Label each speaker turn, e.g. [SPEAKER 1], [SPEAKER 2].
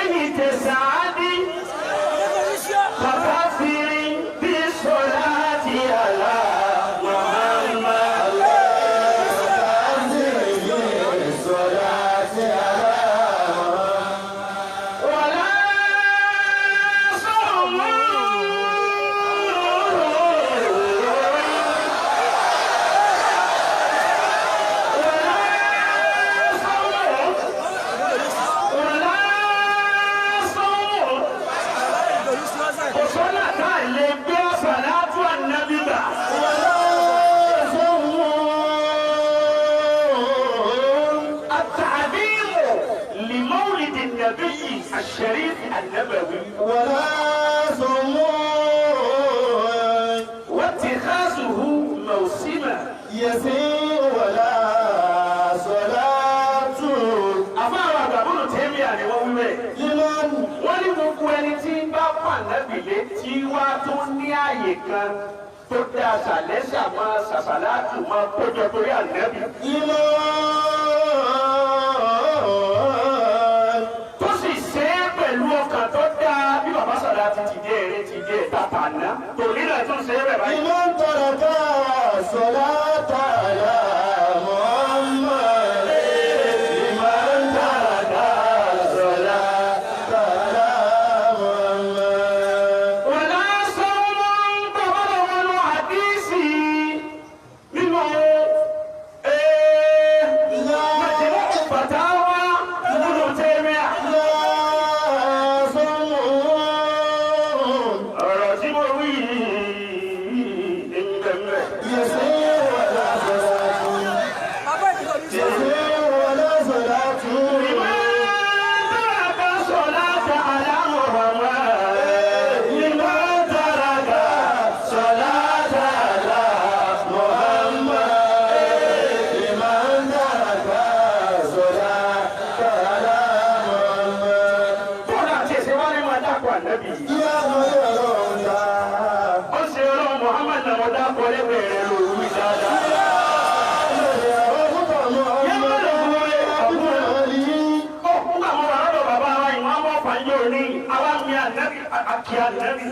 [SPEAKER 1] إليه تسعدي فكفر بالصلاة على محمد.
[SPEAKER 2] بالصلاة على
[SPEAKER 1] ولا صوم ولا صوم ولا صوم. Kò sọ́nà tá a lè gbé àsàlátù ànábì gbà.
[SPEAKER 2] ولا صوم.
[SPEAKER 1] التعظيم لمولد النبي الشريف النبوي
[SPEAKER 2] ولا صوم.
[SPEAKER 1] واتخاذه موسما.
[SPEAKER 2] يسير ولا صلاة.
[SPEAKER 1] Àfáà àgbàbọ̀nù tẹ́míà ni wọ́n wí bẹ́ẹ̀.
[SPEAKER 2] لمن
[SPEAKER 1] Wọ́n ní gbogbo ẹni tí ń bá pàǹdàbì létí wá tó ní àyè kan tó dá sàlẹ́sà máa sàṣàlátù máa kójọ torí ànábì.
[SPEAKER 2] لمن
[SPEAKER 1] Tó sì ṣe é pẹ̀lú ọkàn tó dáa bí bàbá sàlá ti ti dé eré ti dé tàtà ná. Tòní náà tún ṣe é bẹ̀ báyìí.
[SPEAKER 2] لمن ترك الصلاة على محمد. لمن ترك الصلاة على محمد.
[SPEAKER 1] Wàlá sọ́mọ́ ń tọ́wọ́dọ̀ wọnú àdísì nínú Majmu' Fatawa Ibn Taymiyyah.
[SPEAKER 2] لا صوم.
[SPEAKER 1] Ọ̀rọ̀ tí mo wí yìí ń bẹ̀m̀bẹ̀.
[SPEAKER 2] يسير ولا صلاة. يسير ولا صلاة.
[SPEAKER 1] لمن ترك الصلاة على محمد. لمن ترك الصلاة على
[SPEAKER 2] محمد. لمن ترك الصلاة على محمد.
[SPEAKER 1] Bọ́lá àti ẹ̀sẹ̀ wá ní máa dákọ̀ ànábì yìí.
[SPEAKER 2] يا غير الله.
[SPEAKER 1] Ó ṣe ọlọ́run Muhammad náà mo dákọ̀ lẹ́gbẹ̀ẹ́ rẹ̀ lóru dáadáa. Ó kú àwọn ọ̀rọ̀ bàbá wa ìwọ̀n àwọn ọ̀fà yóò ní àwa mi ànábì àkí ànábì.